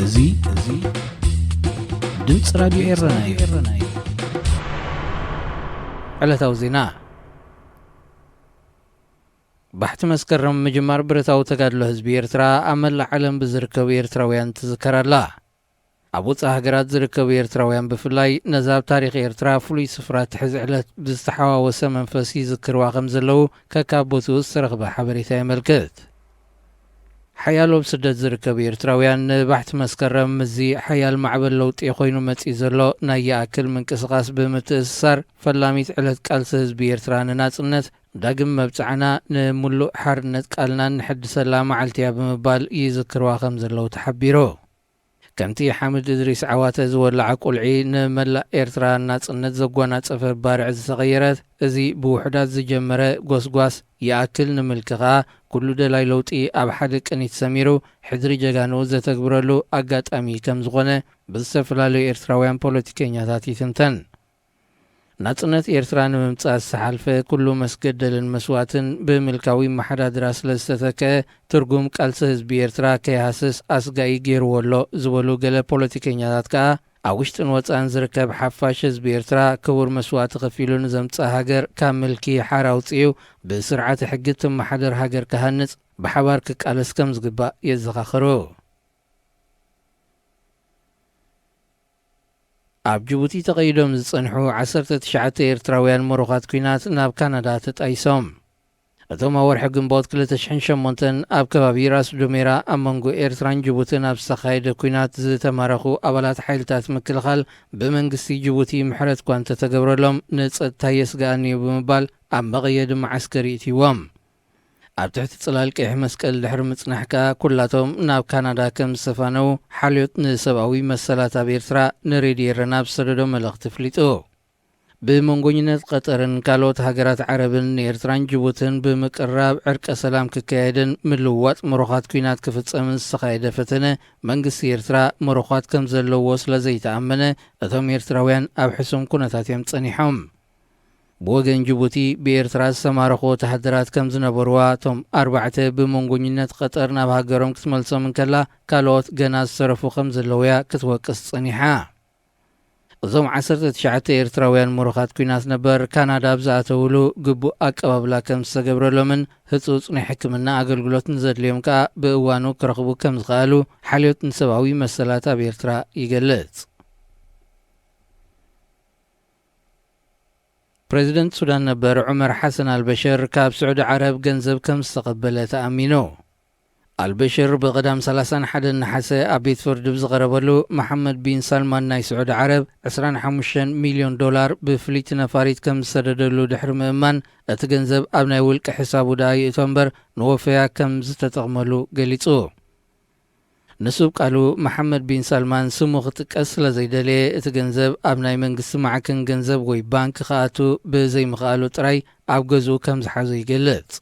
እዚ እዚ ድምፂ ራዲዮ ኤረና እዩ። ዕለታዊ ዜና። ባሕቲ መስከረም ምጅማር ብረታዊ ተጋድሎ ህዝቢ ኤርትራ ኣብ መላእ ዓለም ብዝርከቡ ኤርትራውያን ትዝከር ኣላ። ኣብ ወጻኢ ሃገራት ዝርከቡ ኤርትራውያን ብፍላይ ነዚ ኣብ ታሪኽ ኤርትራ ፍሉይ ስፍራ ትሕዝ ዕለት ብዝተሓዋወሰ መንፈስ ይዝክርዋ ከም ዘለዉ ከካብ ቦትኡ ዝተረኽበ ሓበሬታ የመልክት። ሓያሎ ኣብ ስደት ዝርከቡ ኤርትራውያን ንባሕቲ መስከረም ምስዚ ሓያል ማዕበል ለውጢ ኮይኑ መጺኡ ዘሎ ናይ ይኣክል ምንቅስቓስ ብምትእስሳር ፈላሚት ዕለት ቃልሲ ህዝቢ ኤርትራ ንናጽነት ዳግም መብጽዓና ንምሉእ ሓርነት ቃልናን ንሕድሰላ መዓልቲ እያ ብምባል ይዝክርዋ ከም ዘለዉ ተሓቢሩ። ከምቲ ሓምድ እድሪስ ዓዋተ ዝወለዓ ቁልዒ ንመላእ ኤርትራ ናጽነት ዘጓናጸፈ ባርዕ ዝተቐየረት፣ እዚ ብውሑዳት ዝጀመረ ጎስጓስ ይኣክል ንምልኪ ከኣ ኩሉ ደላይ ለውጢ ኣብ ሓደ ቅኒት ሰሚሩ ሕድሪ ጀጋኑ ዘተግብረሉ ኣጋጣሚ ከም ዝኾነ ብዝተፈላለዩ ኤርትራውያን ፖለቲከኛታት ይትንተን። ናጽነት ኤርትራ ንምምጻእ ዝተሓልፈ ኩሉ መስገደልን መስዋእትን ብምልካዊ መሓዳድራ ስለ ዝተተክአ፣ ትርጉም ቃልሲ ህዝቢ ኤርትራ ከይሃስስ ኣስጋኢ ገይርዎ ኣሎ ዝበሉ ገለ ፖለቲከኛታት ከኣ፣ ኣብ ውሽጥን ወጻእን ዝርከብ ሓፋሽ ህዝቢ ኤርትራ ክቡር መስዋእቲ ከፊሉ ንዘምጽኣ ሃገር ካብ ምልኪ ሓራ ኣውጺኡ ብስርዓተ ሕጊ እትመሓደር ሃገር ክሃንጽ ብሓባር ክቃለስ ከም ዝግባእ የዘኻኽሩ። ኣብ ጅቡቲ ተቐይዶም ዝጸንሑ ዓሰርተ ትሽዓተ ኤርትራውያን ምሩኻት ኲናት ናብ ካናዳ ተጣይሶም። እቶም ኣብ ወርሒ ግንቦት ክልተ ሽሕን ሸሞንተን ኣብ ከባቢ ራስ ዱሜራ ኣብ መንጎ ኤርትራን ጅቡትን ኣብ ዝተኻየደ ኲናት ዝተማረኹ ኣባላት ሓይልታት ምክልኻል ብመንግስቲ ጅቡቲ ምሕረት እኳ እንተተገብረሎም ንጸጥታ የስግኣኒ እዩ ብምባል ኣብ መቐየዲ መዓስከር ይእትይዎም። ኣብ ትሕቲ ጽላል ቀይሕ መስቀል ድሕሪ ምጽናሕ ከኣ ኩላቶም ናብ ካናዳ ከም ዝተፋነዉ ሓልዮት ንሰብኣዊ መሰላት ኣብ ኤርትራ ንሬድዮ ኤረና ብዝሰደዶ መልእኽቲ ኣፍሊጡ። ብመንጎኝነት ቀጠርን ካልኦት ሃገራት ዓረብን ንኤርትራን ጅቡትን ብምቅርራብ ዕርቀ ሰላም ክካየድን ምልውዋጥ ምሩኻት ኲናት ክፍጸምን ዝተኻየደ ፈተነ መንግስቲ ኤርትራ ምሩኻት ከም ዘለዎ ስለ ዘይተኣመነ እቶም ኤርትራውያን ኣብ ሕሱም ኩነታት እዮም ጸኒሖም። ብወገን ጅቡቲ ብኤርትራ ዝተማረኹ ወተሃደራት ከም ዝነበርዋ እቶም ኣርባዕተ ብመንጎኝነት ቀጠር ናብ ሃገሮም ክትመልሶም እንከላ ካልኦት ገና ዝተረፉ ከም ዘለውያ ክትወቅስ ጸኒሓ። እዞም ዓሰርተ ትሽዓተ ኤርትራውያን ምሩኻት ኲናት ነበር ካናዳ ኣብ ዝኣተውሉ ግቡእ ኣቀባብላ ከም ዝተገብረሎምን ህጹጽ ናይ ሕክምና ኣገልግሎት ንዘድልዮም ከኣ ብእዋኑ ክረኽቡ ከም ዝኸኣሉ ሓልዮት ንሰብኣዊ መሰላት ኣብ ኤርትራ ይገልጽ። ፕሬዚደንት ሱዳን ነበር ዑመር ሓሰን ኣልበሽር ካብ ስዑዲ ዓረብ ገንዘብ ከም ዝተቐበለ ተኣሚኑ። ኣልበሽር ብቐዳም ሰላሳን ሓደን ነሓሰ ኣብ ቤት ፍርዲ ብዝቐረበሉ፣ መሓመድ ቢን ሳልማን ናይ ስዑዲ ዓረብ ዕስራን ሓሙሽተን ሚልዮን ዶላር ብፍልይቲ ነፋሪት ከም ዝሰደደሉ ድሕሪ ምእማን፣ እቲ ገንዘብ ኣብ ናይ ውልቂ ሕሳቡ ደኣ ይእቶ እምበር ንወፈያ ከም ዝተጠቕመሉ ገሊጹ። ንሱ ቃሉ፣ መሓመድ ቢን ሳልማን ስሙ ክጥቀስ ስለ ዘይደለየ፣ እቲ ገንዘብ ኣብ ናይ መንግስቲ ማዕከን ገንዘብ ወይ ባንክ ክኣቱ ብዘይምኽኣሉ ጥራይ ኣብ ገዝኡ ከም ዝሓዞ ይገልጽ።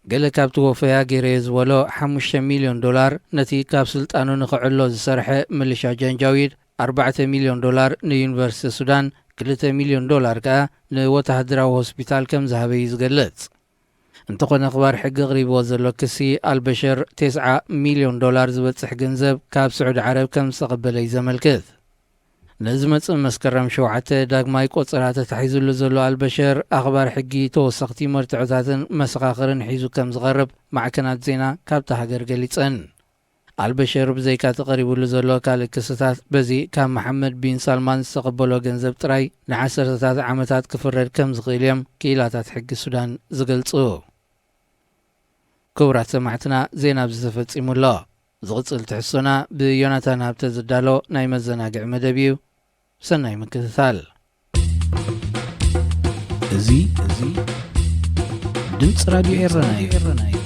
ገለ ካብቲ ወፈያ ገይረዮ ዝበሎ ሓሙሽተ ሚልዮን ዶላር ነቲ ካብ ስልጣኑ ንኽዕሎ ዝሰርሐ ምልሻ ጃንጃዊድ፣ ኣርባዕተ ሚልዮን ዶላር ንዩኒቨርሲቲ ሱዳን፣ ክልተ ሚልዮን ዶላር ከኣ ንወተሃደራዊ ሆስፒታል ከም ዝሃበ እዩ ዝገልጽ። እንተኾነ ኣኽባር ሕጊ ኣቕሪብዎ ዘሎ ክሲ ኣልበሽር ተስዓ ሚልዮን ዶላር ዝበጽሕ ገንዘብ ካብ ስዑዲ ዓረብ ከም ዝተቐበለ እዩ ዘመልክት። ንዝመጽእ መስከረም ሸውዓተ ዳግማይ ቆጸራ ተታሒዙሉ ዘሎ ኣልበሽር ኣኽባር ሕጊ ተወሰኽቲ መርትዖታትን መሰኻኽርን ሒዙ ከም ዝቐርብ ማዕከናት ዜና ካብታ ሃገር ገሊጸን። ኣልበሽር ብዘይካ ተቐሪቡሉ ዘሎ ካልእ ክስታት በዚ ካብ መሓመድ ቢን ሳልማን ዝተቐበሎ ገንዘብ ጥራይ ንዓሰርተታት ዓመታት ክፍረድ ከም ዝኽእል እዮም ክኢላታት ሕጊ ሱዳን ዝገልጹ። ክቡራት ሰማዕትና፣ ዜና ኣብዚ ተፈጺሙ ኣሎ። ዝቕጽል ትሕዝቶና ብዮናታን ሃብተ ዝዳሎ ናይ መዘናግዒ መደብ እዩ። ሰናይ ምክትታል። እዚ እዚ ድምፂ ራዲዮ ኤረና እዩ።